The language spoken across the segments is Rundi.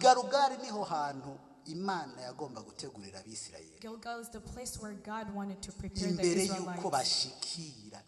Igarugari niho hantu Imana yagomba gutegurira Abisirayeli Gilgal is the place where God wanted to prepare the imbere y'uko Israelites bashikira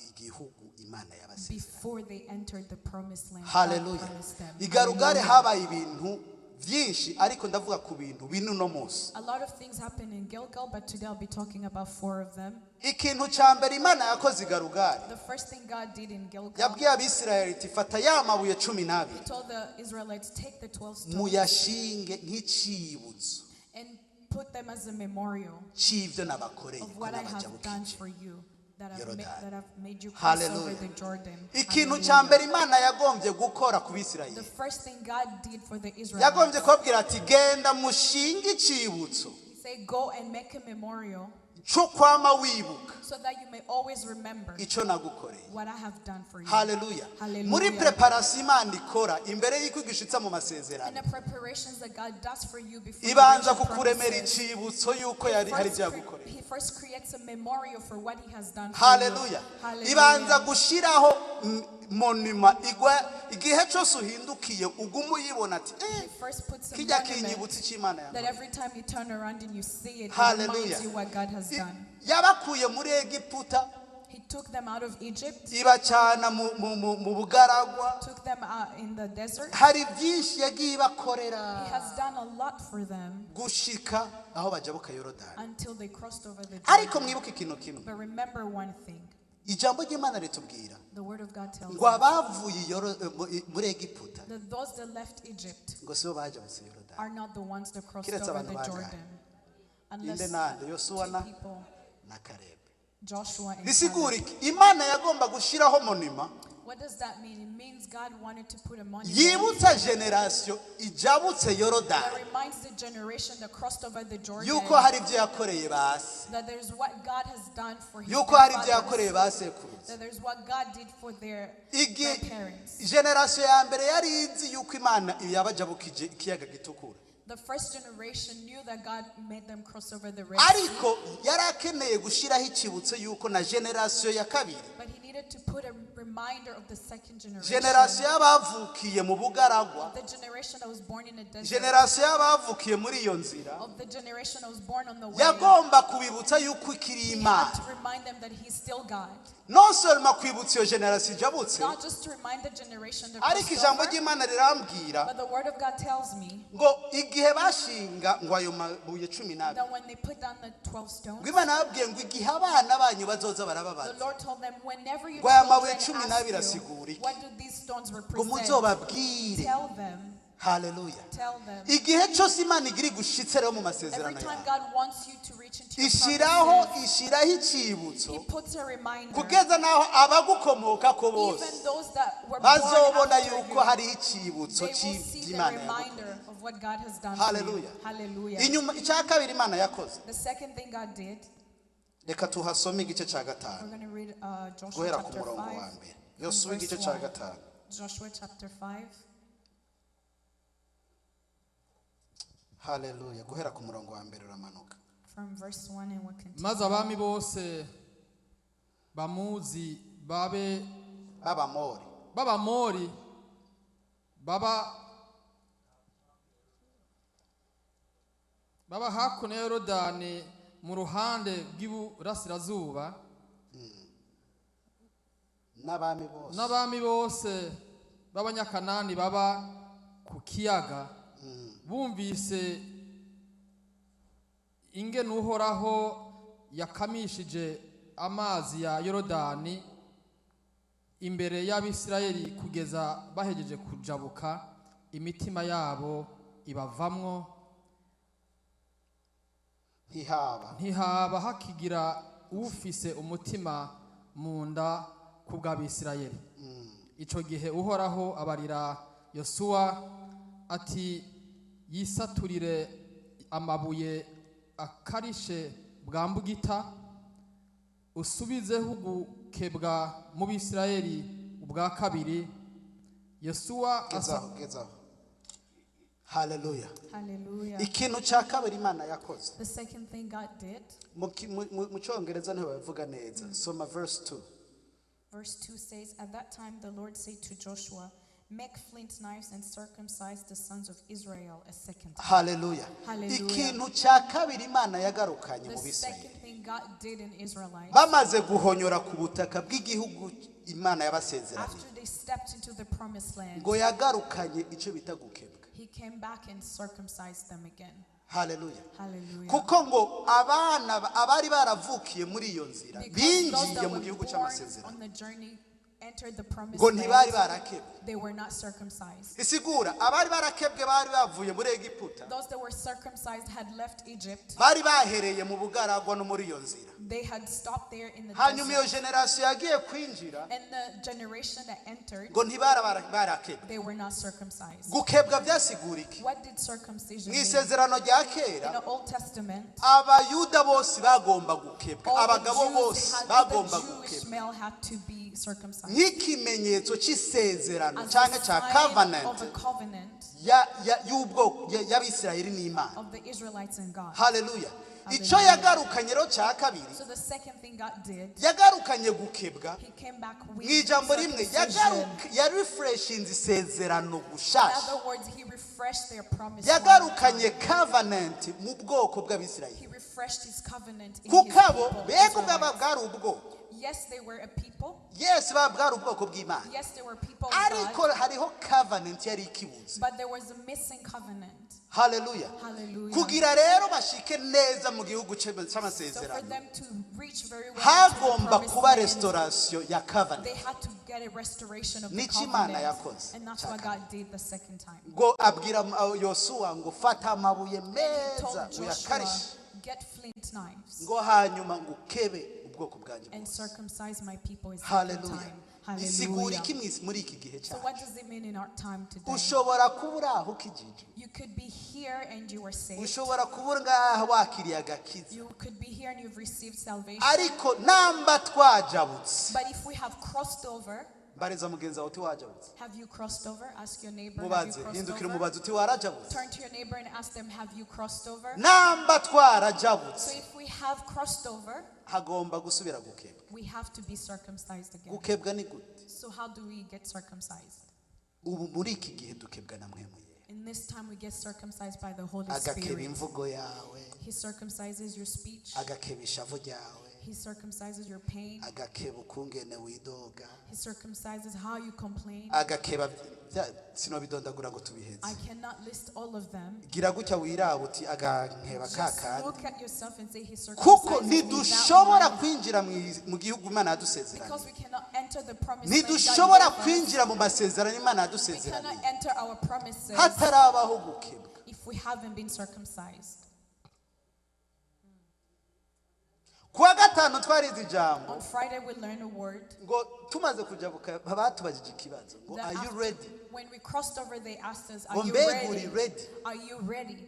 igihugu Imana yabasezeranye. Before they entered the promised land God Haleluya. promised them. Igarugari Hallelujah. habaye ibintu byinshi, ariko ndavuga ku bintu bine uno munsi. A lot of things happened in Gilgal, but today I'll be talking about four of them. Ikintu cya mbere Imana yakoze igarugari, The first thing God did in Gilgal, yabwiye Abisirayeli iti fata ya mabuye 12, He told the Israelites, "Take the 12 stones muyashinge nk'icibutso and put them as a memorial cy'ibyo nabakoreye of ko what I have done nabajabukije for you, that I've, Yorodani." that I've made you cross over Hallelujah. the Jordan." Ikintu cya mbere Hallelujah. Imana yagombye gukora ku The Bisirayeli, first thing God did for the yagombye Israelites, kubabwira ati genda mushinge icibutso He said, "Go and make a memorial cyo kwama wibuka so that you may always remember icyo nagukoreye." what I have done for you." Haleluya. Hallelujah. Muri préparation Imana ikora imbere y'uko igishitsa mu And masezerano, the preparations that God does for you before you ibanza reach your kukuremera promises, icibutso y'uko yari hari ibyo yagukoreye. He first creates a memorial for what He has done for you. Haleluya. Ibanza Hallelujah. gushyiraho monument igwa igihe cyose uhindukiye uguma uyibona ati He eh, first puts a kijya monument kinyibutsa icyo Imana that yankoreye. every time you turn around and you see it, it Hallelujah. reminds you what God has done. Yabakuye muri Egiputa, He took them out of Egypt, ibacana mu bugaragwa. Took them out in the desert. Hari byinshi yagiye ibakorera He has done a lot for them gushika aho bajabuka Yorodani. Until they crossed over the Ariko Jordan. mwibuke ikintu kimwe. But remember one thing. Ijambo ry'Imana ritubwira The word of God tells ngo us abavuye i muri Egiputa that those that left Egypt ngo sibo bajabutse Yorodani, are not the ones that crossed kiretse over abantu the bangahe? Jordan. Inde Unless nande? Yosuwa two na people, na Kalebe. Joshua and Bisigura Caleb. iki? Imana yagomba gushyiraho monument What does that mean? It means God wanted to put a monument yibutsa génération ijabutse that Yorodani reminds the generation that crossed over the Jordan yuko hari ibyo yakoreye ba se, that there's what God has done for his yuko hari ibyo fathers, yakoreye ba sekuruza. that there's what God did for their Igihe grandparents. génération ya mbere yari izi yuko Imana yabajabukije ikiyaga gitukura, The first generation knew that God made them cross over the Red Sea, ariko yari akeneye gushyiraho ikibutso yuko na génération ya kabiri, but he needed to put a reminder of the second generation, génération y'abavukiye mu bugaragwa, the generation that was born in a desert, génération y'abavukiye muri iyo nzira, of the generation that was born on the way. Yagomba kubibutsa yuko ikiri He had Imana. to remind them that he's still God. Non seulement kwibutsa iyo génération ijabutse, Not just to remind the generation that ariko crossed ijambo over, ry'Imana rirambwira but the word of God tells me ngo igihe bashinga ngo ayo mabuye 12, that when they put down the 12 stones, ngo Imana yababwiye ngo igihe abana banyu bazoza the barababaza Lord told them, whenever your ngo aya mabuye children cumi n'abiri ask you, asigura iki? "What do these stones Ngo represent?" muzobabwire. Tell them, Haleluya. Tell them. Igihe cyose Imana igira igushitse rero mu Every masezerano time yawe, God wants you to reach into your ishyiraho promises, ishyiraho icyibutso He puts a reminder. kugeza n'aho abagukomoka ko bose Even those that were born bazobona after yuko you, hariho icyibutso they will see the cy'Imana yagukoreye. Reminder of what God has done for you. Haleluya. Hallelujah. Inyuma icya kabiri Imana yakoze, The second thing God did, reka tuhasome igice cya we're gatanu going to read Joshua guhera ku chapter murongo 5, wa mbere. From Yosuwa verse igice cya 1. gatanu. Joshua chapter 5, Haleluya. Guhera ku murongo wa mbere uramanuka. From verse 1, and we'll continue. Maze abami bose bamuzi babe B'Abamori b'Abamori baba hakuno ya Yorodani mu ruhande rw'iburasirazuba, n'abami bose n'abami bose b'Abanyakanani baba ku kiyaga, bumvise ingene Uhoraho yakamishije amazi ya Yorodani imbere y'Abisirayeli kugeza bahejeje kujabuka, imitima yabo ibavamwo, ntihaba ntihaba hakigira ufise umutima mu nda ku bw'Abisirayeli. Ico gihe Uhoraho abarira Yosuwa ati yisaturire amabuye akarishe bwa mbugita, usubizeho ugukebwa mu Bisirayeli ubwa kabiri. Yosuwa asa Gezaho, gezaho. Haleluya. Hallelujah. Ikintu cya kabiri Imana yakoze, The second thing God did, mu Cyongereza niho babivuga neza. Soma verse 2. Verse 2 says, "At that time the Lord said to Joshua, Make flint knives and circumcise the sons of Israel a second time. Haleluya. Hallelujah. Ikintu cya kabiri Imana yagarukanye The mu Bisirayeli second thing God did in Israelites, bamaze guhonyora ku butaka bw'igihugu Imana yabasezeraniye, after they stepped into the promised land, ngo yagarukanye icyo bita gukebwa. He came back and circumcised them again. Haleluya. Hallelujah. Kuko ngo abana abari baravukiye muri iyo nzira Because those binjiye that mu were gihugu born cy'amasezerano on the journey entered the promised ngo ntibari land, barakebwe. they were not circumcised. Isigura abari barakebwe bari bavuye muri Egiputa, Those that were circumcised had left Egypt. bari bahereye mu bugaragwa no muri iyo nzira. They had stopped there in the Hanyuma iyo desert. generasiyo yagiye kwinjira And the generation that entered, ngo ntibari barakebwe. they were not circumcised. Gukebwa byasigura iki? What did circumcision Mu mean? isezerano rya In kera the Old Testament, abayuda bose bagomba gukebwa, all the abagabo Jews bose had, all the bagomba Jewish gukebwa male had to be circumcised. Nk'ikimenyetso cy'isezerano As a cyangwa cya sign covenant of a covenant y'ubwoko y'Abisirayeli n'Imana. of the Israelites and God. Haleluya. Icyo yagarukanye rero cya kabiri, So the second thing God did, yagarukanye gukebwa. He came back with Mu ijambo rimwe circumcision. Yarefureshinze isezerano In gushasha. other words, He refreshed their promise. One more Yagarukanye time. covenant mu bwoko bw'Abisirayeli, He refreshed His covenant in kuko His abo people, bego bwaba Israelites. bwari ubwoko. Yes, they were a people. Yes, baba bwari ubwoko bw'Imana, Yes, they were people of ariko God. hariho covenant yari ikibuze. But there was a missing covenant. Haleluya. Hallelujah. Kugira rero bashike neza mu gihugu So for cy'amasezerano, them to reach very well into the hagomba promised kuba land, restoration ya covenant. they had to get a restoration of the Nicyo Imana covenant. yakoze. And that's what God did the second time. Ngo abwira Yosuwa ngo fata amabuye And he meza told Joshua, uyakarishe, get flint knives ngo hanyuma ngo ukebe ubwoko bwanjye and bwose. circumcise my people a second Haleluya. time. Isigura Hallelujah. iki muri iki gihe So what cyacu? does it mean in our time today? Ushobora kuba uri aho ukijije, You could be here and you were saved. ushobora kuba uri ngaha wakiriye agakiza, You could be here and you've received salvation. ariko namba twajabutse. But if we have crossed over, Mbariza mugenzi wawe uti wajabutse. have you crossed over? Ask your neighbor, have you Mubaze, crossed hindukira over? umubaze uti warajabutse. Turn to your neighbor and ask them, have you crossed over? Namba So twarajabutse, if we have crossed over, hagomba gusubira gukebwa. we have to be circumcised again. Gukebwa ni gute? So how do we get circumcised? Ubu muri iki gihe dukebwa na Mpwemu Yera. In this time we get circumcised by the Holy Agakeba Spirit. imvugo yawe, He circumcises your speech. agakeba ishavu ryawe, He circumcises your pain. agakeba ukungene widoga, He circumcises how you complain. agakeba sinobidondagura ngo tubiheze. I cannot list all of them. Gira gutya wiraba uti agankeba Just kakandi, look at yourself and say, He kuko circumcises me that ntidushobora one. kwinjira mu gihugu Imana yadusezeraniye. Because we cannot enter the promised land God Ntidushobora gave us. kwinjira mu masezerano Imana We yadusezeraniye cannot enter our promises hatarabaho gukebwa. if we haven't been circumcised. Kuwa gatanu twarize ijambo On Friday, we learned a word. ngo tumaze kujabuka batubajije ikibazo ngo That are you after- ready? When we crossed over, they asked us, Ngo Are you mbega uri ready? ready? Are you ready?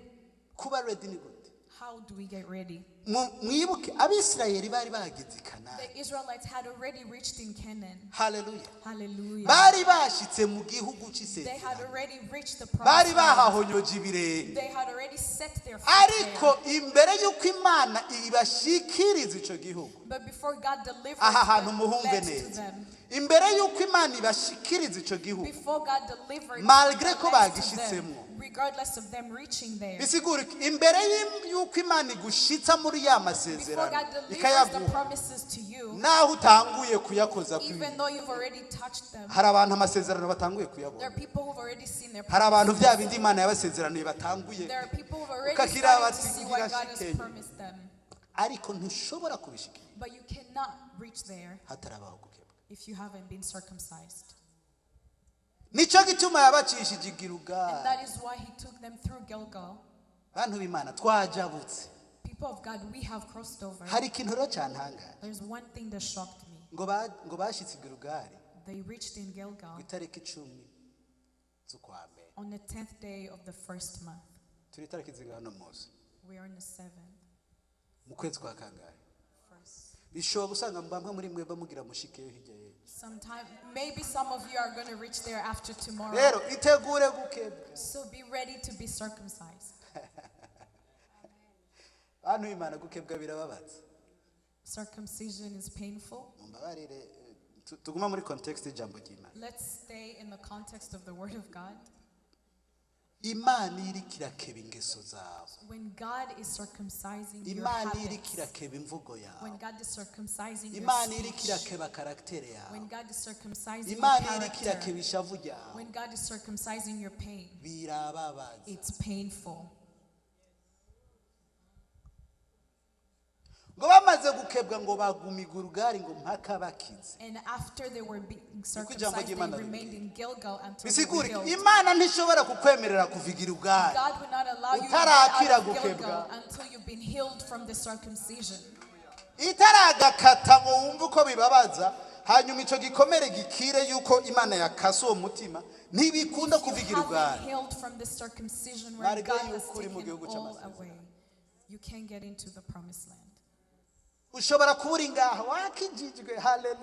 Kuba ready ni gute? How do we get ready? Mwibuke Abisirayeli bari bageze i Kanani. The Israelites had already reached in Canaan. Haleluya. Hallelujah. Bari bashitse mu gihugu They had cy'isezerano, already reached the promised bari land. bahahonyoje ibirenge, They had already set their foot there. ariko imbere y'uko Imana ibashikiriza ico gihugu, But before God delivered aha hantu the muhumve land to neza, them, imbere y'uko Imana ibashikiriza ico gihugu, before God delivered Malgré the ko land to them, bagishitsemo. regardless of them reaching there, bisigura iki? Imbere y'uko Imana igushitsa muri ya before masezerano God delivers the ikayaguha, promises to you, naho utanguye kuyakoza even though you've already touched them, hari abantu amasezerano batanguye there kuyabona, are people who've already seen their hari abantu promises. bya bindi Imana yabasezeraniye batanguye, There are people who've already Ukakira started to bati, see what God has "Ngirashikeye." promised them. Ariko ntushobora kubishikira But you cannot reach there hatarabaho gukebwa. if you haven't been circumcised. Nicyo gituma yabacishije i And Gilugali. that is why he took them through Gilgal. Bantu b'Imana, twajabutse. People of God, we have crossed over. Hari ikintu rero cyantangaje, There's one thing that shocked me. ngo bashitse i Gilugali They reached in Gilgal ku itariki 10 z'ukwa mbere. on the 10th day of the first month. Turi itariki zingana munsi? We are on the 7th. Mu kwezi kwa kangahe? First. Bishobora gusanga bamwe muri mwe bamugira mushikeyo hirya y'ejo. Sometime, maybe some of you are going to reach there after tomorrow. Rero itegure gukebwa. So be ready to be circumcised. Bantu b'Imana, gukebwa birababaza. Circumcision is painful. Mumbabarire, Tuguma muri context y'ijambo ry'Imana. Let's stay in the context of the Word of God. Imana iriko irakeba ingeso zawe, When God is circumcising your Imana iriko habits, irakeba imvugo yawe, when God is circumcising your Imana iriko speech, irakeba caractère yawe, when God is circumcising your Imana iriko character, irakeba ishavu ryawe, when God is circumcising your pain, birababaza. it's painful. Ngo bamaze gukebwa ngo baguma i Gilugari ngo mpaka bakize. And after they were being ijambo circumcised, they ry'Imana remained in Gilgal until they were Bisigura healed. Imana ntishobora kukwemerera kuva i Gilugari God would not allow you to get utarakira out of Gilgal gukebwa. Until you've been healed from the circumcision. Itaragakata ngo wumve uko bibabaza, hanyuma icyo gikomere gikire yuko Imana yakase uwo mutima, ntibikunda If kuva you i Gilugari. haven't healed from the circumcision where Malgré God has yuko uri mu taken gihugu all cy'amasezerano. away, you can't get into the promised land. Ushobora kuba uri ngaha wakijijwe,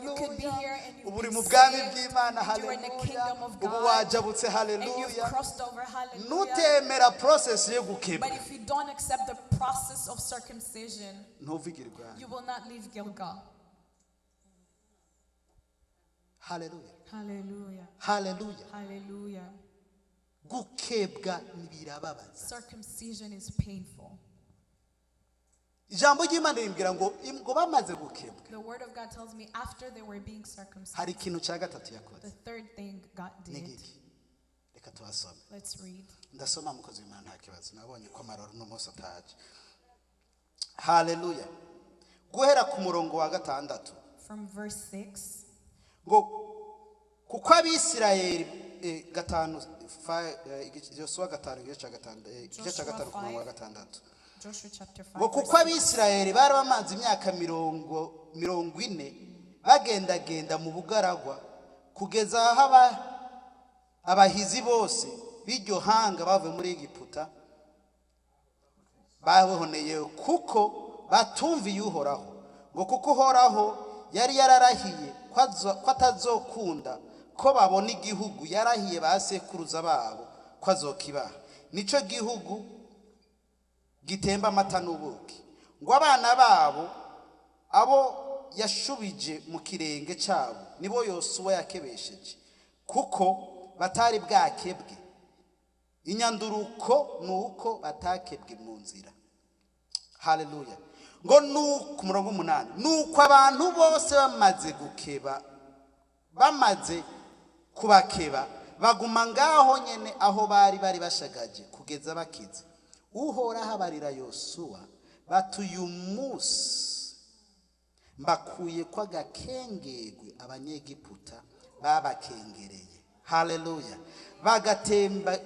You could be haleluya, here and you've ubu uri been mu bwami saved, bw'Imana, and you're in the haleluya, kingdom of ubu God, wajabutse, and you've haleluya. Crossed over, hallelujah. Nutemera process yo gukebwa, But if you don't accept the process of circumcision, ntuva i Gilugari. You will not leave Gilgal. Haleluya. Hallelujah. Haleluya. Hallelujah. Gukebwa birababaza. Circumcision is painful. Ijambo ry'Imana rimbwira ngo ngo bamaze gukebwa, The word of God tells me after they were being circumcised, hari ikintu cya gatatu yakoze. The third thing God Ni did. giki? Reka tubasome. Let's read. Ndasoma, mukozi w'Imana, nta kibazo. Nabonye ko amaroro uno munsi ataje. Haleluya. Guhera ku murongo wa 6. From verse 6. Ngo kuko Abisirayeli 5 Yosuwa 5 igice cya 5, igice cya Joshua 5 ku murongo wa 5. 6. Joshua chapter 5. Ngo kuko Verse 6. Abisirayeli bari bamaze imyaka 40 bagendagenda mu bugaragwa kugeza aho abahizi bose b'iryo hanga bavuye muri Egiputa baboneye, kuko batumviye Uhoraho. Ngo kuko Uhoraho yari yararahiye ko atazokunda ko babona igihugu yarahiye ba sekuruza babo ko azokibaha, nico gihugu gitemba amata n'ubuki. Ngo abana babo abo yashubije mu kirenge cyabo nibo Yosuwa yakebesheje, kuko batari bwakebwe. Inyanduruko ni uko batakebwe mu nzira. Haleluya. Ngo nuko umurongo 8, nuko abantu bose bamaze gukeba, bamaze kubakeba, baguma ngaho nyene aho bari bashagaje kugeza bakize. Uhoraho abarira Yosuwa bati: "Uyu munsi mbakuye ko agakengegwe Abanyegiputa babakengereye." Haleluya. Bagatemba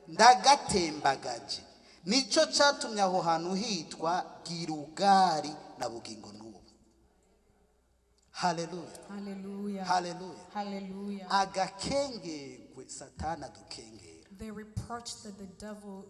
ndagatembagaje. Nico catumye aho hantu hitwa Girugari na bugingo n'ubu. Haleluya. Hallelujah. Haleluya. Hallelujah. Agakengegwe Satana dukengera The reproach that the devil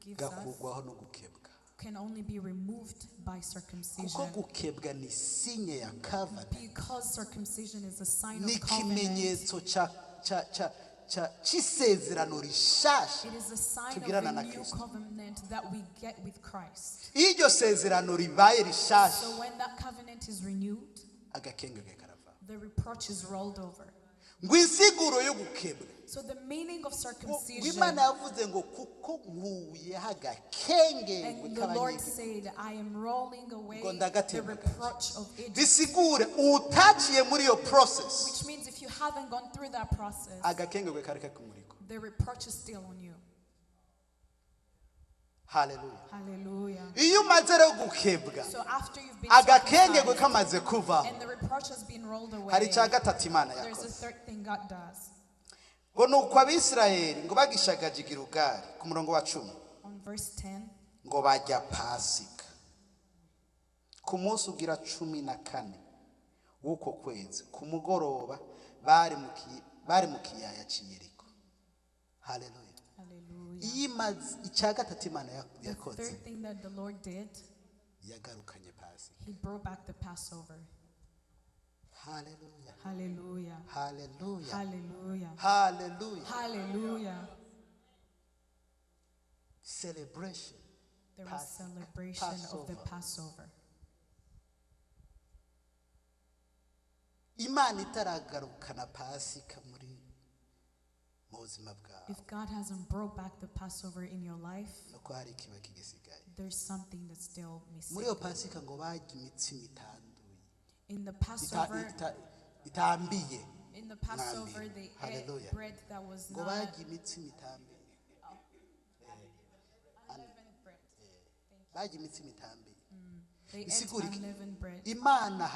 gives us gakurwaho no gukebwa, can only be removed by kuko circumcision. Gukebwa ni signe ya covenant. Because circumcision is a sign Ni of covenant. ikimenyetso ca ca ca ca c'isezerano rishasha It is a sign of tugirana a na new Kristo. Covenant that we get with Christ. Iyo iryo sezerano ribaye rishasha, So when that covenant is renewed, agakengege karava. The reproach is rolled over. Ngo insiguro yo gukebwa, So the meaning of ngo circumcision, Imana yavuze ngo kuko nkuyeho agakengegwe and the Lord k'Abanyegiputa, said, "I am rolling away ngo the ndagatembagaje. Reproach of Egypt." Bisigure utaciye muri iyo process, Which means if you haven't gone through that process, agakengegwe kari kakumuriko. The reproach is still on you. Haleluya. Hallelujah. Iyo umaze rero gukebwa, So after you've been agakengegwe circumcised kamaze kuvaho, and the reproach has been rolled away, hari icya gatatu Imana there's a yakoze. Third thing God does. Ngo ni uko Abisirayeli ngo bagishagaje i Gilugari, ku murongo wa 10, On verse 10, ngo bajya Pasika ku munsi ugira 14 w'uko kwezi ku mugoroba, bari mu kiyaya cy'i Yeriko. Haleluya. Hallelujah. Iyo imaze icya gatatu Imana The yakoze, third thing that the Lord did, yagarukanye Pasika. He brought back the Passover. Haleluya. Hallelujah. Haleluya. Hallelujah. Haleluya. Hallelujah. Celebration. There was celebration of the Passover. Passover. Imana itaragarukana pasika muri mu buzima bwawe, If God hasn't brought back the Passover in your life, nuko hari ikiba kigisigaye. There's something that's still missing. Muri iyo pasika ngo barya imitsima itanduye, In the Passover, itambiye. in the Passover, they ate Hallelujah. Bread that was Ngo not barya imitsima itambiye, unleavened bread. Barya imitsima itambiye. They ate Isigura iki? Unleavened bread. Imana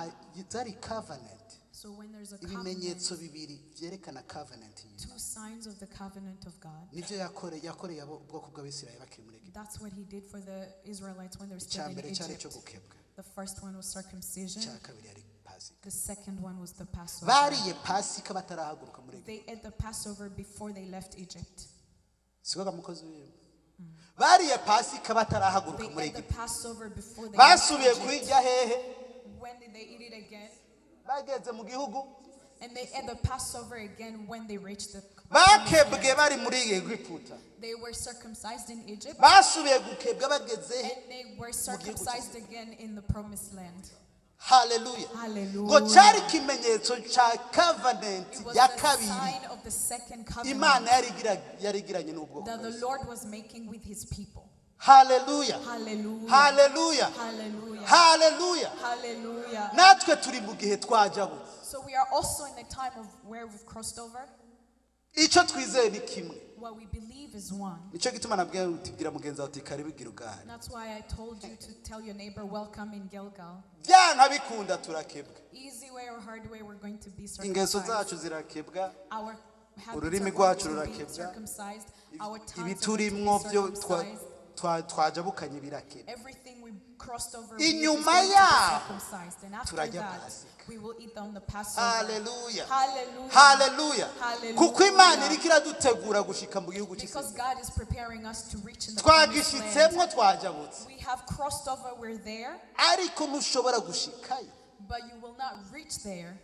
zari covenant, So when there's a ibimenyetso covenant, bibiri byerekana covenant y'Imana. Two signs of the covenant of God. Nibyo yakoreye abo ubwoko bw'Abisirayeli bakiri muri Egiputa. That's what he did for the Israelites when they were Icya still in mbere cyari icyo Egypt. gukebwa, The first one was circumcision. icya kabiri yari pasika. The second one was the Passover. Bariye pasika batarahaguruka muri Egiputa. They ate the Passover before they left Egypt. Siko mukozi w'Imana, bariye pasika batarahaguruka They muri ate the Egiputa. Passover before they left Basubiye Egypt. kuyirya hehe? When did they eat it again? Bageze mu gihugu. And they ate the Passover again when they reached the promised Bakebwe land. bari muri Egiputa, They were circumcised in Egypt basubiye gukebwa bageze he? And they were circumcised again in the promised land. Haleluya. Ngo Hallelujah. cyari ikimenyetso cya covenant It was ya the kabiri sign of the second Imana covenant yari igiranye n'ubwoko that the bw'Isirayeli. Lord was making with his people. Haleluya. Hallelujah. Haleluya. Hallelujah. Haleluya. Hallelujah. Natwe turi mu gihe twajabutse. So we are also in the time of where we've crossed over. Icyo twizeye ni kimwe. What we believe is one. Nicyo gituma nabwiye uti bwira mugenzi wawe uti karibu Gilugali. That's why I told you to tell your neighbor, welcome in Gilgal. Byanka bikunda turakebwa. Easy way or hard way, we're going to be Ingeso circumcised. zacu zirakebwa. Our habits Ururimi are rwacu going to be rurakebwa. circumcised. Our tongues are going to Ibiturimwo be byo circumcised. Twajabukanye birakebwa. Everything we crossed over with is Inyuma going to be yaho, circumcised. And after turarya that, Pasika. we will eat on the Passover. Haleluya. Hallelujah. Haleluya. Hallelujah. Kuko Imana iriko iradutegura gushika mu gihugu Because cy'isezerano. God is preparing us to reach in the promised land. Twagishitsemo, twajabutse, We have crossed over, we're there, ariko ntushobora gushikayo but you will not reach there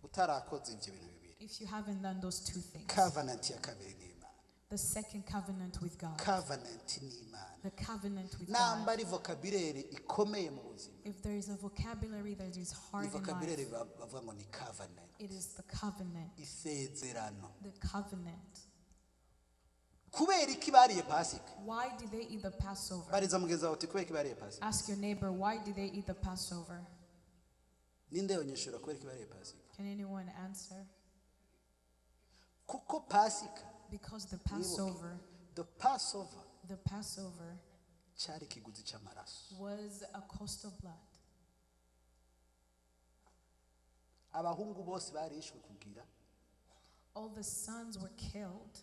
utarakoze ibyo bintu bibiri. If you haven't done those two things. Covenant ya kabiri ni Imana. The second covenant with God. Covenant ni Imana. The covenant with Namba God. ari vocabulary ikomeye mu buzima, If there is a vocabulary that is hard ni in vocabulary life, bavuga ngo ni covenant, it is the covenant. isezerano. The covenant. Kubera iki bariye pasika? Why did they eat the Passover? Bariza mugenzi wawe uti kubera iki bariye pasika? Ask your neighbor, why did they eat the Passover? Ninde yonyeshura kubera iki bariye pasika? Can anyone answer? Kuko pasika, Because the Passover, the Passover, the Passover cyari ikiguzi cy'amaraso. Was a cost of blood. Abahungu bose barishwe kugira All the sons were killed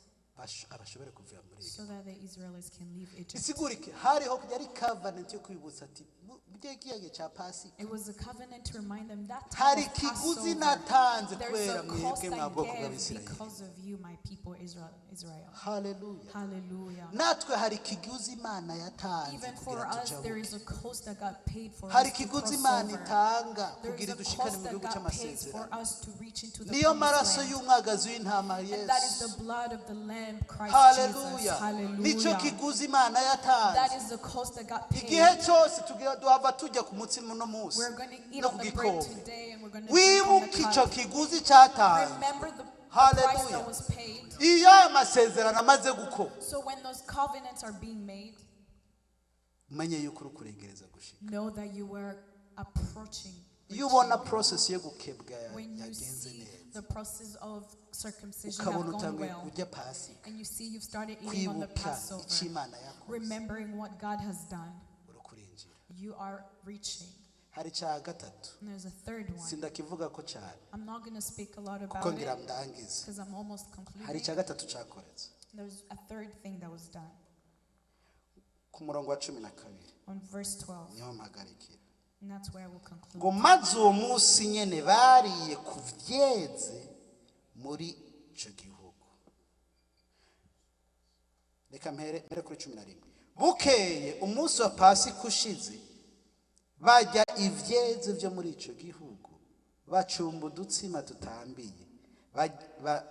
abashobore kuva muri Egiputa. so that the Israelites can leave Egypt. Isigura iki? Hariho yari covenant yo kwibutsa ati mu gihe cya pasika, It was a covenant to remind them that time hari of ikiguzi Passover, natanze there's kubera a cost mwebwe mwa I bwoko gave bw'Abisirayeli. because of you, my people, Israel. Israel. Haleluya. Hallelujah. Natwe hari ikiguzi Imana yatanze Even for kugira us, there tujabuke. is a cost that God paid for Hari us to ikiguzi cross Imana over. itanga There kugira is a idushikane cost mu that gihugu God pays for cy'amasezerano. us to reach into the Niyo promised maraso land. y'umwagazi w'intama, And that is Yesu. the blood of the Lamb, Christ Jesus. Haleluya. Nicyo Hallelujah. kiguzi Imana That yatanze. is the cost that got paid. Igihe cyose tugira duhava tujya ku mutsima uno munsi We're going to eat no on ku the bread gikombe, today and we're going to drink on wibuke the icyo cup. kiguzi cyatanzwe. Remember the price Hallelujah. that was paid. Iyo aya masezerano amaze gukorwa, So when those covenants are being made, umenye yuko uri kuregereza gushika. Know that you were approaching. Iyo ubona process yo gukebwa When you yagenze see neza, the process of circumcision have ukabona gone utanguye well, kurya pasika, and you see you've started eating on the kwibuka icyo Passover, Imana yakoze, remembering what God has done, uri kurinjira. You are reaching. Hari icya gatatu. And there's a third one. Sindakivuga ko cyane I'm not going to speak a lot kuko about ngira it ndangize. because I'm almost Hari concluding. icya gatatu cyakoretse There's a third thing that was done ku murongo wa 12. On verse 12, Niho mpagarikira. And that's where I will conclude. Ngo maze uwo munsi nyine bariye ku byeze muri icyo gihugu. Reka mpere kuri 11. Bukeye umunsi wa pasika ushize, bajya ibyeze byo muri icyo gihugu, bacumba udutsima tutambiye,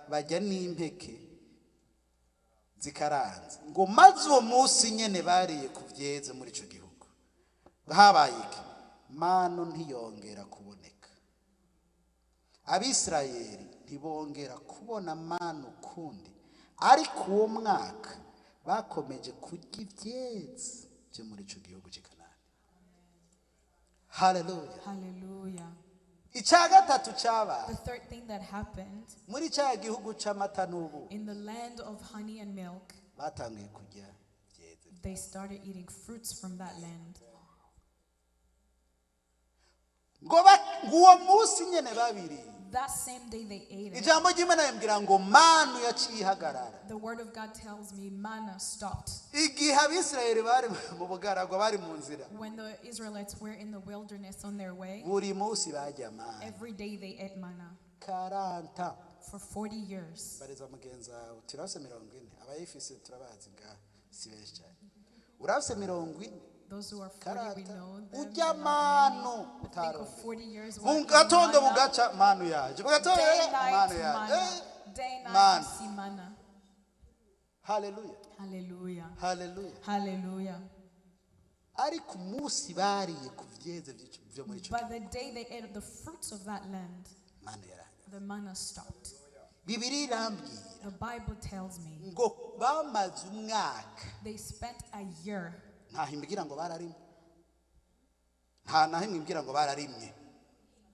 bajya n'impeke zikaranze. Ngo maze uwo munsi nyine bariye ku byeze muri icyo gihugu, habaye iki? Manu ntiyongera kuboneka. Abisirayeli ntibongera kubona manu ukundi, ariko uwo mwaka bakomeje kurya ivyeze byo muri ico gihugu cy'i Kanani. Haleluya. Hallelujah. Icya gatatu cyabaye The third thing that happened muri cya gihugu c'amata n'ubuki, in the land of honey and milk, batangiye kurya ivyeze. They started eating fruits from that land. Ngo uwo munsi nyene babiriye, That same day they ate it. Ijambo ry'Imana rimbwira ngo manu yaciye ihagarara. The word of God tells me manna stopped. Igihe Abisirayeli bari mu bugaragwa, bari mu nzira, When the Israelites were in the wilderness on their way, buri munsi barya manu every day they ate manna 40. For 40 years. Bariza mugenzi wawe, turafise 40, abayifise turabazi ngaha si benshi cyane. Urafise 40. Those who are 40, we 40 know them. Urya They're not many. manu But think of utaronse. 40 years Mu working gatondo manna. bugaca manu yaje, mu gatondo Day, night, manu yaje. manna. Day, night, Manna. you see manna. Haleluya. Hallelujah. Haleluya. Hallelujah. Ariko umunsi bariye ku vyeze vyo muri ico, But the day they ate the fruits of that land, manu yarahagaze. The manna stopped. Bibiliya irambwira The Bible tells me ngo bamaze umwaka. They spent a year. Ntaho imbwira ngo bararimye, nta naho imbwira ngo bararimye,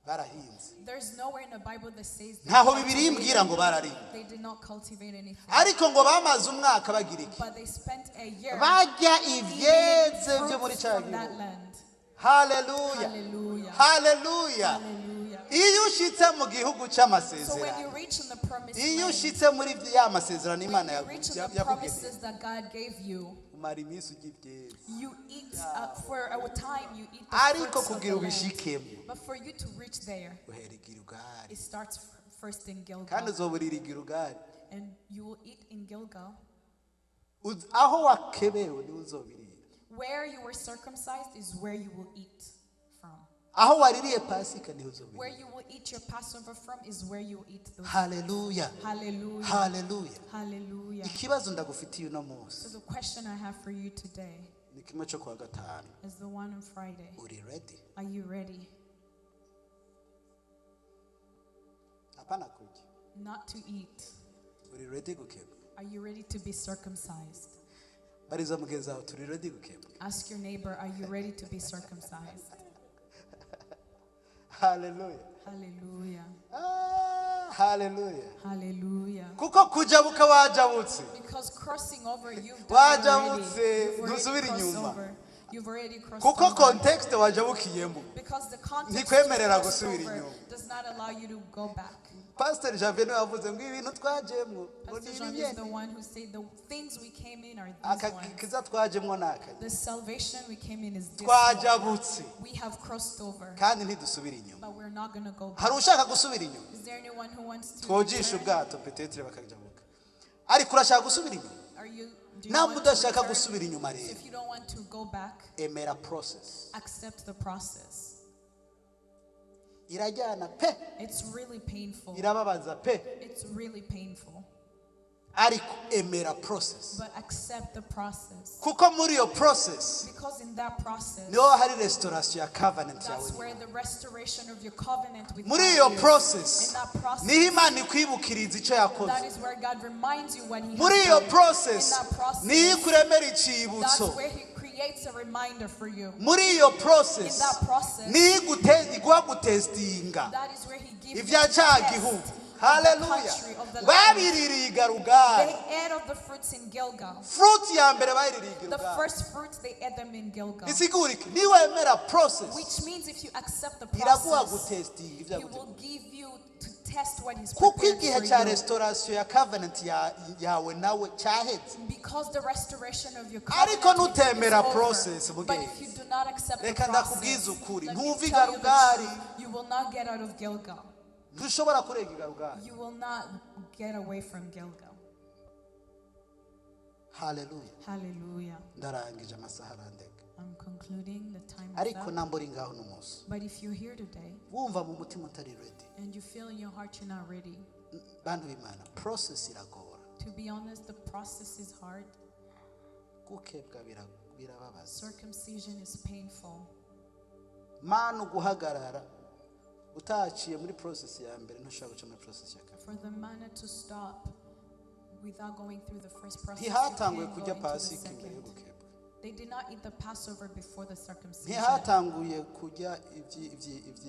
barahinze. There's nowhere in the Bible that says they Ntaho Bibiliya imbwira ngo bararimye. They did not cultivate anything. Ariko ngo bamaze umwaka bagira iki? But they spent a year Barya eating ivyeze byo muri fruits cya from that gihugu. land. Haleluya. Hallelujah. Haleluya. Hallelujah. Iyo ushitse mu gihugu So when cy'amasezerano, you reach in the promised iyo land, ushitse muri ya masezerano when Imana you reach in the yakugeneye, promises that God gave you, umara iminsi urya ivyeze. You eat for a time, you eat the Ariko fruits of the kugira land. ubishikemo, But for you to reach there, uhera i Gilugali. It starts first in Kandi Gilgal. uzoburira i Gilugali. And you will eat in Gilgal. Aho wakebewe niho uzobirira. Where you were circumcised is where you will eat from. Aho waririye Pasika niho uzobirira. Where you will eat your Passover from is where you will eat those. Haleluya. Hallelujah. Haleluya. Hallelujah. Ikibazo ndagufitiye uno munsi So the question I have for you today ni kimwe cyo kuwa gatanu. Is the one on Friday. Uri ready? Are you ready? Hapana kurya. Not to eat. Uri ready gukebwa? Are you ready to be circumcised? Bariza mugenzi wawe, turi ready gukebwa? Ask your neighbor, are you ready to be circumcised? Haleluya. Hallelujah. Ah, haleluya. Hallelujah. Kuko kujabuka wajabutse. Because crossing over, you've done it already. Wajabutse, You've already ntusubira crossed inyuma. over. You've already crossed Kuko over. context wajabukiyemo Because the context you ntikwemerera crossed gusubira over inyuma. Does not allow you to go back. Pastor Javier niwe wavuze ngo ibintu twajemwo ngo ni Pastor Jean is the ibinyene. One who said the things we came in are these ones. Akakiza twajemwo ni akanye. The salvation we came in is this one. Twajabutse We have crossed over, kandi ntidusubira inyuma. But we're not going to go back. Hari ushaka gusubira inyuma? Is there anyone who wants to Twogisha return? ubwato peut-être bakajabuka, ariko urashaka gusubira inyuma? Are you, do you Namba want to udashaka return? gusubira inyuma rero, If you don't want to go back, emera process. Accept the process. Irajyana pe. It's really painful. Irababaza pe. It's really painful. Ariko emera process. But accept the process. Kuko muri iyo process Because in that process, niho hari restoration ya covenant yawe. That's where the restoration of your covenant with Muri God iyo is. process In that process, niho Imana ikwibukiriza icyo yakoze. That is where God reminds you what He Muri has iyo done. process In that process, niho ikuremera icibutso. That's where He creates a reminder for you. Muri iyo process In that process, niho iguha gutestinga That is where He gives you ibya the cya test gihugu. of the Haleluya. country, of the land. Babiririye i Gilugali. They ate of the fruits in Gilgal. Fruit ya mbere bayiririye i The Gilugali. first fruits, they ate them in Gilgal. Bisigura iki? Niwemera process, Which means if you accept the iraguha process, gutestinga ibyo He will yaguteguriye. Give you to test what He's Kuko prepared igihe for cya you. restoration ya covenant yawe nawe cyaheze. Because the restoration of your Ariko covenant with him is nutemera over. process, But mugenzi. if you do not accept the Reka process, ndakubwiza ukuri, let me ntuva i tell you the Gilugali. truth, you will not get out of Gilgal. Ntushobora kurenga i Gilugali. You will not get away from Gilgal. Haleluya. Hallelujah. Ndarangije, amasaha arandega. I'm concluding, the time is Ariko up. namba uri ngaho n'umunsi, But if you're here today wumva mu mutima utari ready, and you feel in your heart you're not ready, bantu b'Imana, process iragora. To be honest, the process is hard. Gukebwa birababaza. Circumcision is painful. Manu guhagarara Utaciye muri process ya mbere, ntushobora guca muri process ya kabiri. For the manna to stop without going through the first process, you Ntihatanguye can't go kurya into the pasika imbere yo second. gukebwa. They did not eat the Passover before the circumcision. Ntihatanguye kurya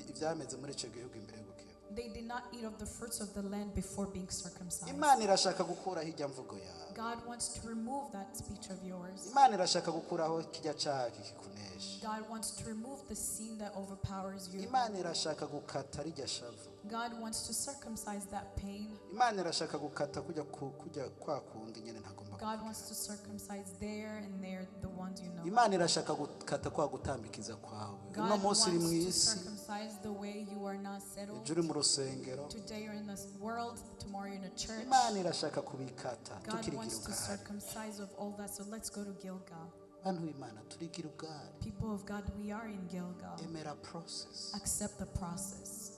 ibyameze muri icyo gihugu imbere yo gukebwa. They did not eat of the fruits of the land before being circumcised. Imana irashaka gukuraho ijya mvugo yawe. God wants to remove that speech of yours. Imana irashaka gukuraho kijya cyaha kikunesha. God wants to remove the sin that overpowers you. Imana irashaka gukata rijya shavu. God wants to circumcise that pain. Imana irashaka gukata kujya kujya kwa kundi nyine ntagomba. God wants to circumcise there and there the ones you know. Imana irashaka gukata kwa gutambikiza kwawe. Uno God munsi uri wants mu to isi, circumcise the way you are not settled. ejo uri mu rusengero. Today you're in this world, tomorrow you're in a church. Imana irashaka kubikata. God Tukiri wants to Gilugali. circumcise of all that. So let's go to Gilgal. Bantu b'Imana, turi Gilugali. People of God, we are in Gilgal. Emera process. Accept the process.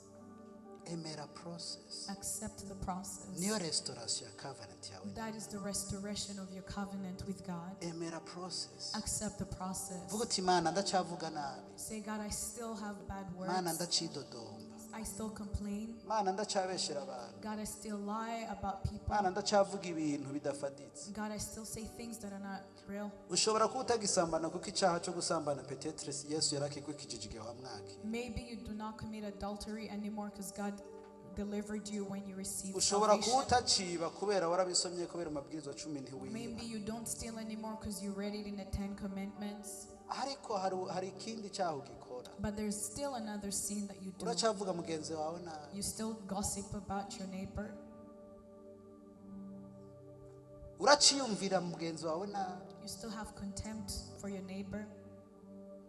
Emera process. Accept the process. Niyo restoration ya covenant yawe. That is the restoration of your covenant with God. Emera process. Accept the process. Vuga uti Imana, ndacyavuga nabi. Say, God, I still have bad Mana, words. ndacidodomba. I still complain. Mana, ndacyabeshera abantu. God, I still lie about people. Mana, ndacyavuga ibintu bidafaditse. God, I still say things that are not real. Ushobora kuba utagisambana kuko icyaha cyo gusambana peut-être Yesu yarakigwikijije igihe wamwakira. Maybe you do not commit adultery anymore because God delivered you when you received Ushobora kuba salvation. utaciba kubera warabisomye kubera amabwiriza cumi ntiwiba. Maybe you don't steal anymore because you read it in the Ten Commandments. Ariko hari ikindi cyaha ugikora. But there's still another sin that you do. Uracyavuga mugenzi wawe nabi. You still gossip about your neighbor. Uraciyumvira mugenzi wawe nabi. You still have contempt for your neighbor.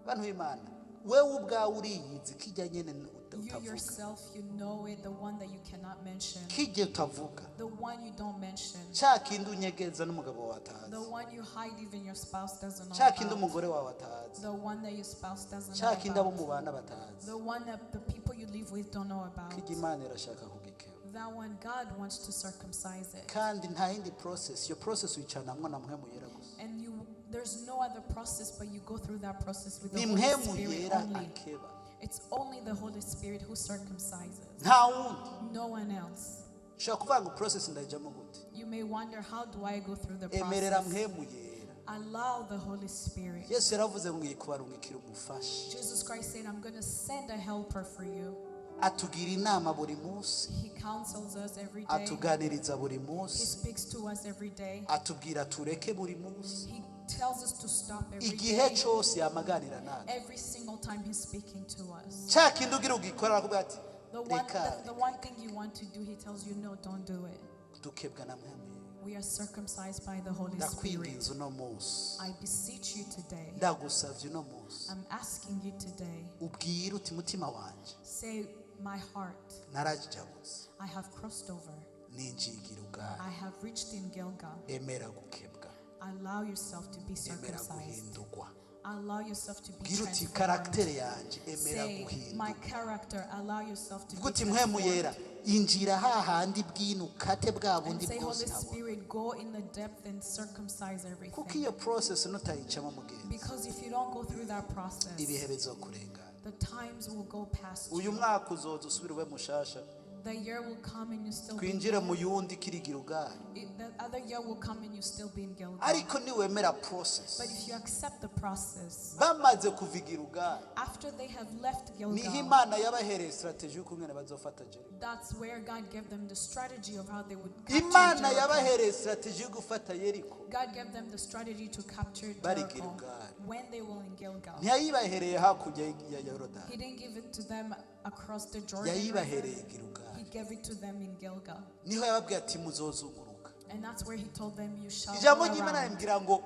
Bantu b'Imana, wewe ubwawe uriyizi kijya nyene You utavuga. yourself, you know it, the one that you cannot mention, Kijya utavuga. the one you don't mention, Cya kindi unyegeza n'umugabo wawe atazi. the one you hide even your spouse doesn't know Cya kindi about, umugore wawe atazi. the one that your spouse doesn't Cya know kindi abo about, mubana batazi. the one that the people you live with don't know about. Kijya Imana irashaka kugikeba. That one, God wants to circumcise it. Kandi nta yindi process, iyo process uyicanamwo na Mpwemu Yera gusa. And you, there's no other process, but you go through that process with the Ni Holy Mpwemu Spirit Yera only. akeba. It's only the Holy Spirit who circumcises, Nta wundi. no one else. Ushobora kuvuga ngo process ndayijamo gute? You may wonder, how do I go through the Emerera process? Mpwemu Yera. Allow the Holy Spirit. Yesu yaravuze ngo ngiye kubarungikira umufasha. Jesus Christ said, I'm going to send a helper for you. Atugira inama buri munsi. He counsels us every day. Atuganiriza buri He munsi. speaks to us every day. Atubwira tureke buri munsi. He tells us to stop every Igihe day. cyose yamaganira natwe. Every single time he's speaking to us. Cya kindi ugira ugikora arakubwira ati The one, reka. the one thing you want to do, he tells you, no, don't do it. Dukebwa na Mpwemu Yera. We are circumcised by the Holy Spirit. Ndakwinginze uno munsi. I beseech you today. Ndagusavye uno munsi. I'm asking you today. Ubwire uti mutima wanje Say, my heart, narajabutse I have crossed over. ninjiye i Gilugali. I have reached in Gilgal. Emera gukebwa. Allow yourself to be Emera circumcised. guhindurwa. Allow yourself to be Bwira uti transformed. caractère yanje emera Say, my guhindurwa. character, allow yourself to Vuga be uti Mpwemu Yera transformed. injira hahandi bwino ukate bwa And bundi say, bwose Holy ntabona. Spirit, go in the depth and circumcise Kuko everything. iyo process nutayicamo mugenzi, Because if you don't go through that process, ibihe bizokurengana. the times will go past Uyu you. mwaka uzoza usubire ube mushasha. The year will come and you still be Twinjire mu yundi kiri Gilugali. The other year will come and you still be in Gilgal. Ariko niwemera process, But if you accept the process, bamaze kuva i Gilugali, after they have left niho Gilgal, Imana yabahereye strategy y'ukungene bazofata Jeriko. that's where God gave them the strategy of how they would capture Imana Jericho. yabahereye strategy yo gufata Yeriko. God gave them the strategy to capture Bari Jericho Gilgal. when they were in Gilgal. Ntiyayibahereye hakurya ya Yorodani. He didn't give it to them across the Jordan River. Yayibahereye i Gilugali. He gave it to them in Gilgal. Niho yababwiye ati muzozunguruka. And that's where he told them, you shall Ijambo go ry'Imana around. rimbwira ngo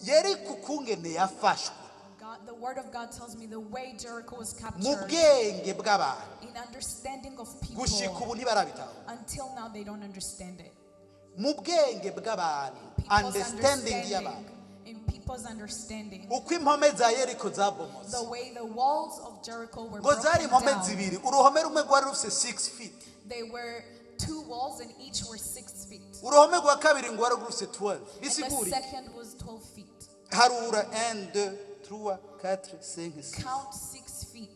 Yeriko ukungene yafashwe God, the word of God tells me the way Jericho was mu captured bwenge bw'abantu in understanding of gushika people ubu ntibarabitahura. until now they don't understand it. Mu bwenge bw'abantu, People's understanding understanding, y'abantu, in people's understanding, uko impome za Yeriko zabomotse, the way the walls of Jericho were ngo zari broken impome down, zibiri, uruhome rumwe rwari rufite 6 feet, they were two walls and each were 6 feet. uruhome rwa kabiri ngo rwari rufite 12. And the Bisigura second was 12 feet. harura 1 2 3 4 5 6. Count 6 feet.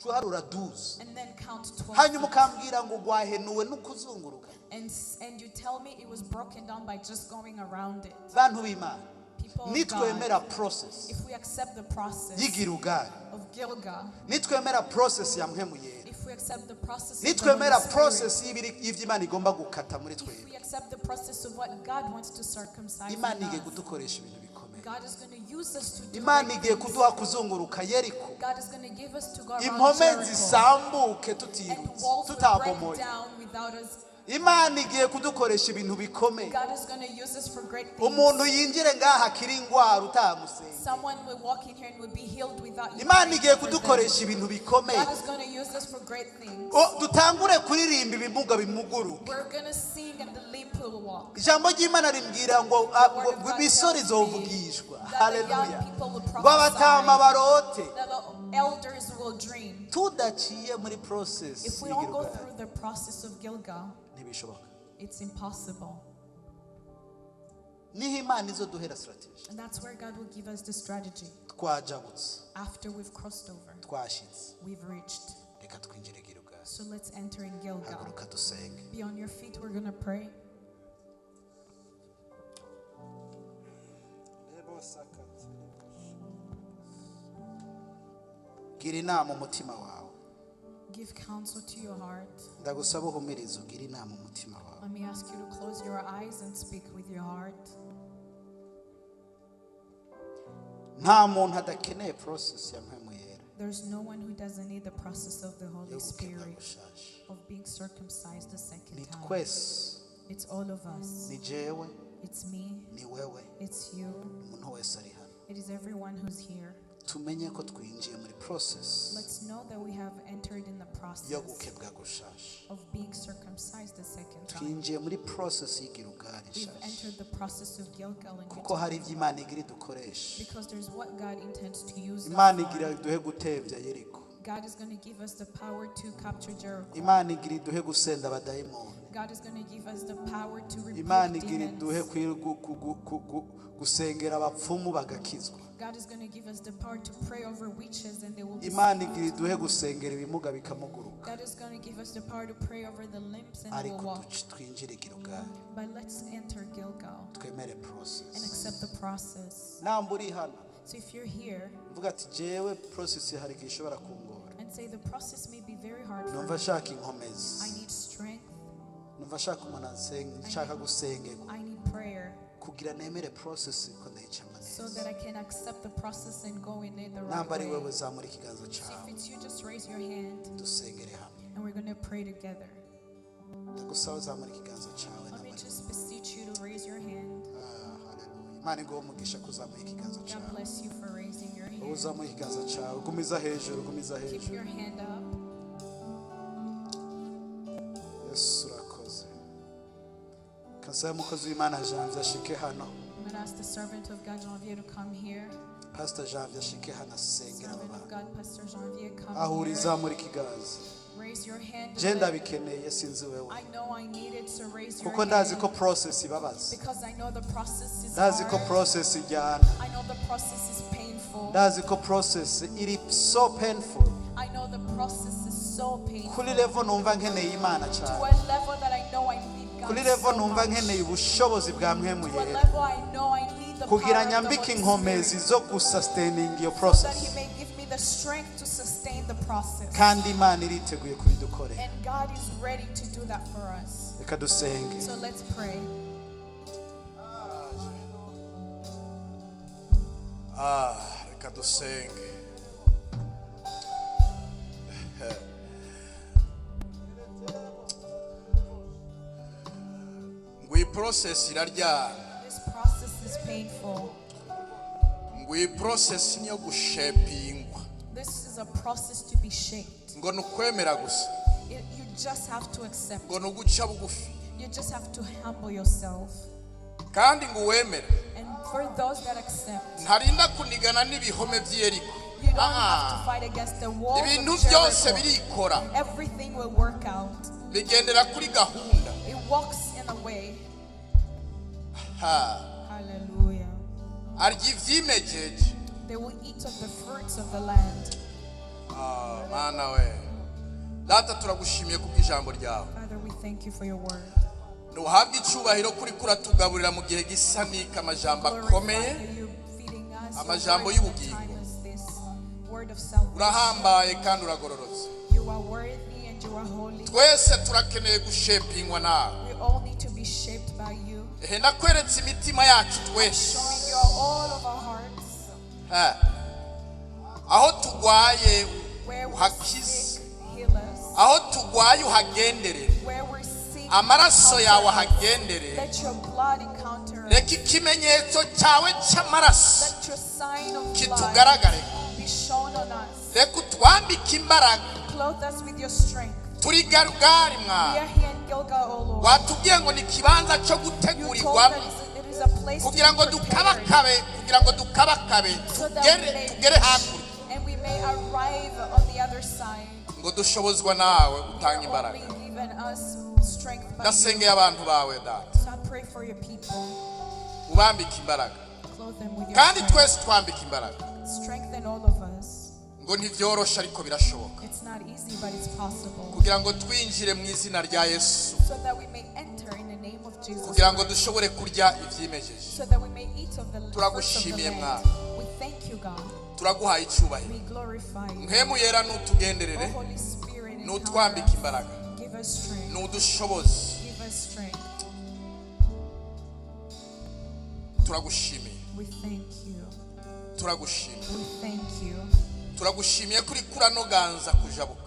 Uharura 12. And then count 12 Hanyuma feet. Ukambwira ngo gwahenuwe n'ukuzunguruka. And you tell me it was broken down by just going around it. Bantu b'Imana, People of nitwemera God, process if we accept the process y'Igilugali, of Gilgal, nitwemera process ya Mpwemu Yera, if we accept the process of the Holy nitwemera Spirit, process y'ibyo Imana igomba gukata muri if twebwe, we accept the process of what God wants to circumcise Imana in igiye us, kudukoresha ibintu bikomeye. God is going to use us to do Imana great igiye things. kuduha kuzunguruka Yeriko, God is going to give us to go around impome Jericho, zisambuke and tutirutse, walls will break tutabomoye. Down without us. Imana igiye kudukoresha ibintu bikomeye. God is going to use us for great things. Umuntu yinjire ngaha akiri indwara utamusenga. Someone will walk in here and will be healed without you Imana praying igiye for them. kudukoresha ibintu bikomeye. God is going to use us for great things. O, dutangure kuririmba ibimuga bimuguruke. We're going to sing and the limp will walk. Ijambo ry'Imana rimbwira ngo ah, The word of ngo God imisore tells me izovugishwa, that the haleluya, young people will ngo abatama prophesy, barote. that the elders will dream. Tudaciye muri process If we don't go y'Igilugali, through the process of Gilgal, ntibishoboka. It's impossible. Niho Imana izoduhera strategy. And that's where God will give us the strategy. Twajabutse, After we've crossed over, twashitse, we've reached. Reka twinjire Gilugali. So let's enter in Gilgal. Haguruka dusenge. Be on your feet, we're going to pray. Gira inama umutima wawe. Give counsel to your heart. Ndagusaba uhumirize ugire inama umutima wawe. Let me ask you to close your eyes and speak with your heart. Nta muntu adakeneye process ya Mpwemu Yera There's no one who doesn't need the process of the Holy yo gukebwa Spirit, gushasha. Of being circumcised the second Ni time. twese. It's all of us. Ni jewe, It's me, ni wewe, it's you, umuntu wese ari hano. It is everyone who's here. Tumenye ko twinjiye muri process Let's know that we have entered in the process yo gukebwa gushasha. Of being circumcised the second time. Twinjiye muri process y'Igilugali We've nshasha, entered the process of Gilgal and kuko hari ibyo Imana igira idukoresha. Because there's what God intends to use us Imana for. igira iduhe gutebya Yeriko. God is going to give us the power to capture Jericho. Imana igira iduhe gusenda abadayimoni. God is going to give us the power to rebuke Imana igira iduhe demons. Gusengera abapfumu bagakizwa. God is going to give us the power to pray over witches and they will be Imana saved. igira iduhe gusengera ibimuga bikamuguruka. God is going to give us the power to pray over the limps and they will Ariko walk. twinjire Gilugali, But let's enter Gilgal twemere and process. Accept the process. Namba uri hano, So if you're here mvuga ati jewe process hari igihe ishobora kungora, and say the process may be very hard for numva me, nshaka inkomezi, I need strength, numva nshaka umuntu ansenga, nshaka gusengerwa I need prayer kugira nemere process ko ndayicamo so neza. That I can accept the process and go in it the right Namba ari way. wewe, zamura ikiganza So if cyawe, it's you, just raise your hand dusengere hamwe. And we're going to pray together. Ndagusaba zamura ikiganza cyawe. Let me Namba ari just beseech you to raise your hand. Ah, hallelujah. Imana iguhe umugisha kuzamuye ikiganza God cyawe. Bless you for raising your Wowe hand. uzamuye ikiganza cyawe, gumiza hejuru, gumiza Keep hejuru. Your hand up. Yesu urakoze. Kansaba umukozi w'Imana Janvier ashike hano. I'm going to ask the servant of God, Janvier, to come here. Pastor Janvier ashike hano asengera aba Servant of bantu. God, Pastor Janvier, come Aho uri, here. zamura ikiganza. Raise your hand. Je A bit. ndabikeneye, sinzi wewe, I know I need it, so raise your kuko ndazi hand. ko process ibabaza. Because I know the process is Ndazi ko hard. process ijyana. I know the process is painful. Ndazi ko process iri so painful, I know the process is so painful. Kuri level numva nkeneye Imana To cyane, a level that I know I need God kuri level so numva much. Nkeneye ubushobozi bwa Mpwemu To a Yera level I know I need the kugira power of the nyambike Holy inkomezi Spirit, zo gusustaininga iyo so that process. He may give me the strength to sustain the process. Kandi Imana iriteguye kubidukorera. And God is ready to do that for us. Reka dusenge. So let's pray. Ah, reka dusenge. Ngo iyi process iraryana. This process is painful. Ngo iyi process niyo gushepingwa. This is a process to be shaped. Ngo ni ukwemera gusa. You just have to accept. Ngo ni uguca bugufi. You just have to humble yourself. Kandi ngo uwemere And for those that accept, ntarinda kunigana n'ibihome by'Iyeriko. You don't Ah. have to fight against the walls Ibintu of byose Jericho. birikora. Everything will work out. Bigendera kuri gahunda. It walks in a way. Ha. Hallelujah. Arya ibyimejeje. They will eat of the fruits of the land. Ah, mana we data turagushimiye kubw'ijambo ryawe. Father, we thank you for your word. Ntuhabwe icyubahiro kuri kuratugaburira mu gihe gisa n'iki amajambo akomeye. Glorify you feeding us your Amajambo word in a y'ubugingo. time as this, word of salvation. Urahambaye kandi uragororotse. You are worthy and you are holy. Twese turakeneye gushepingwa nawe. We all need to be shaped by you. Ehe ndakweretse imitima yacu twese. Showing you all of our hearts. Ha. Aho tugwaye Where we're uhakize. sick, heal us. Aho tugwaye uhagenderere. Where we're sick, Amaraso encounter yawe us. ahagenderere. Let your blood encounter us. Reka ikimenyetso cyawe cy'amaraso Let your sign of blood kitugaragare. be shown on us. Reka utwambike imbaraga. Clothe us with your strength. Turi garugari We mwana. are here in Gilgal, O Lord. Watubwiye ngo ni ikibanza cyo You told gutegurirwamo us it is a place to kugira ngo be prepared dukabakabe kugira ngo dukabakabe so that we tugere may tugere hakurya and we may arrive on the other side. Ngo dushobozwa nawe You utanga are imbaraga. only given us strength by you. Ndasengeye abantu bawe data. So I pray for your people. Ubambike imbaraga. Clothe them with your Kandi strength. twese twambike imbaraga. Strengthen all of us. Ngo ntibyoroshe ariko birashoboka. It's not easy, but it's possible. Kugira ngo twinjire mu izina rya Yesu. So that we may enter in the name of Jesus Kugira ngo Christ. dushobore kurya ibyimejeje. So that we may eat of the fruits of the Turagushimiye, land. Mwana. We thank you, God. Turaguhaye icyubahiro. We glorify you. Mpemu yera nutugenderere. O Holy Spirit, encounter Nutwambike us. imbaraga. Give us strength. Nudushoboze. Give us strength. Turagushimiye. We thank you. Turagushimiye. We thank you. Turagushimiye kuri kuranoganza kujabuka.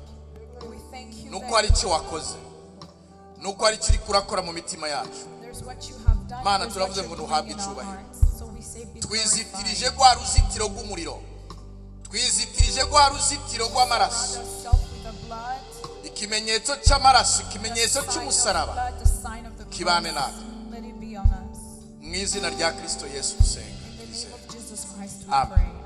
We thank you Nuko hari that icyo wakoze nuko hari icyo uri kurakora mu mitima yacu. There's what you have done. Mana, There's what turavuze you're ngo doing ntuhabwe in our icyubahiro. hearts. So we say be Twizitirije glorified. rwa ruzitiro rw'umuriro twizitirije rwa ruzitiro rw'amaraso. Surround ourselves with the blood, Ikimenyetso cy'amaraso the ikimenyetso sign of cy'umusaraba blood, the sign of the kibane cross. natwe. Let it be on us. Mu izina rya Kristo Yesu dusenga. In the name of Jesus Christ we Amen. pray.